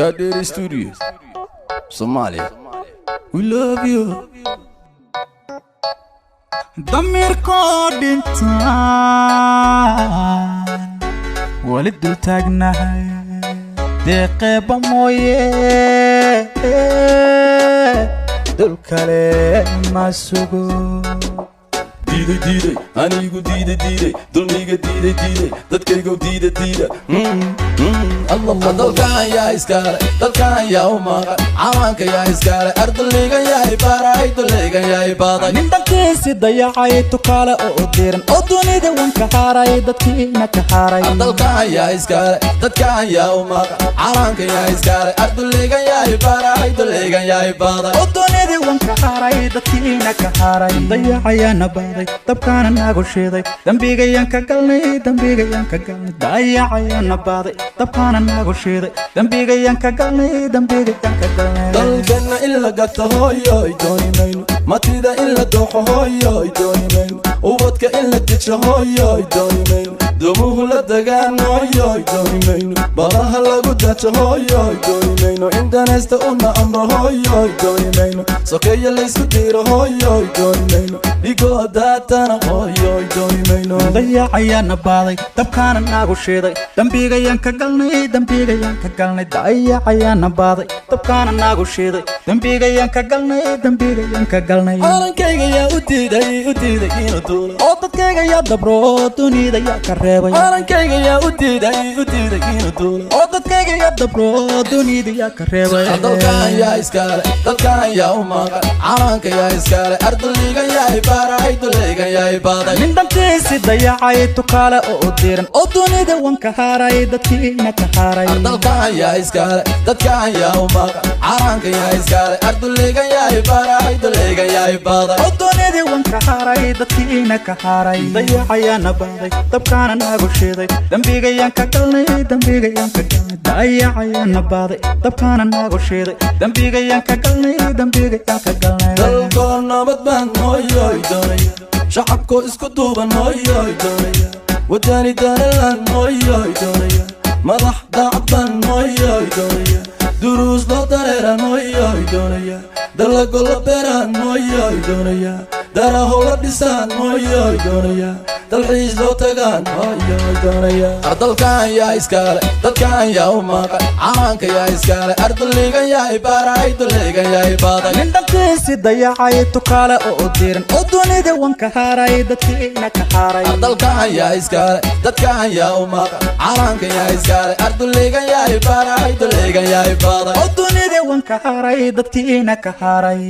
Kaadheeri Studios, Somalia, we love you. Damiirkoo dhintaan weli dul taagnahay, deeqeebba mooye dul kale ma sugo. Diiday, diiday, anigu diiday, diiday dulmiga, diiday, diiday dadkaygow, diida, diida. Dalkan yaa iskale? Dalkan yaa u maqan? Calanka yaa iskale? Arduligan yahay baray, duligan yahay baday. Nin dhankiisi dayacay, tukaale oo diran, oo dunida wan ka haray, dadkiina ka haray. Dalkan yaa iskale? Dadkan yaa u maqan? Calanka yaa iskale? Arduligan yahay baray, duligan yahay baday. Oo dunida wan ka haray, dadkiina ka haray. Dayacayaana baaday, dabkaana nagu shiiday, dembigayaan ka galnay, dembigayaan ka galnay. Dayacayaana baaday, dabkaana nagu shiiday, dembigayaan ka galnay, dembigayaan ka galnay. Dalkana in la gato, hooyoy, dooni mayno. Matida in la dooxo, hooyoy, dooni mayno. Ubadka in la dejo, hooyoy, dooni mayno. Dumuhu la degaan, hooyoy, dooni mayno. Badaha lagu dajo, hooyoy, dooni mayno. In danaysta una amro, hooyoy, dooni mayno. Sokeeya laysku diiro, hooyoy, dooni mayno. Dhigoo daatana, hooyoy, dooni mayno. Dayacayaana baaday, dabkaana nagu shiiday, dembigayaan ka galnay, dembigayaan ka galnay. Dayacayaana baaday, dabkaana nagu shiiday, dembigayaan ka galnay, dembigayaan ka galnay. Calankayga yaa u diiday, u diiday inuu duulo? Oo dadkayga yaa dabro, dunida yaa ka reebay? Calankayga yaa u diiday, u diiday inuu duulo? Oo dadkayga yaa dabro, dunida yaa ka reebay? Dalkan yaa iskale? Dalkan yaa u maqan? Calanka yaa iskale? Arduligan yahay baray, duligan yahay baday. Nin dhantiisi dayacay, tukaale oo diran, oo dunida wan ka haray, dadkiina ka haray. Dalkan yaa iskale? Dadkan yaa u maqan? Calanka yaa iskale? Arduligan yahay baray, duligan yahay baday. Oo dunida wan ka haray, dadkiina ka haray. Dayacayaana baaday, dabkaana nagu shiiday, dembigayaan ka galnay, dembigayaan ka galnay. Dayacayaana baaday, dabkaana nagu shiiday, dembigayaan ka galnay, dembigayaan ka galnay. Dalkoo nabad baan, hooyoy, doonaya. Shacabkoo isku duuban, hooyoy, doonaya. Wadani danalan, hooyoy, doonaya. Madax daacad baan, hooyoy, doonaya. Duruus loo dareeran, hooyoy, doonaya. Dalago la beeraan, hooyoy, doonaya. Daraho la dhisaan, hooyoy, doonaya. Dalxiis loo tagaan, hooyoy, doonaya. Dalkan yaa iskale? Dadkan yaa u maqan? Calanka yaa iskale? Arduligan yahay baray, duligan yahay baday. Nin dhantiisi dayacay, tukaale oo diran, oo dunida wan ka haray, dadkiina ka haray. Dalkan yaa iskale? Dadkan yaa u maqan? Calanka yaa iskale? Arduligan yahay baray, duligan yahay baday. Oo dunida wan ka haray, dadkiina ka haray.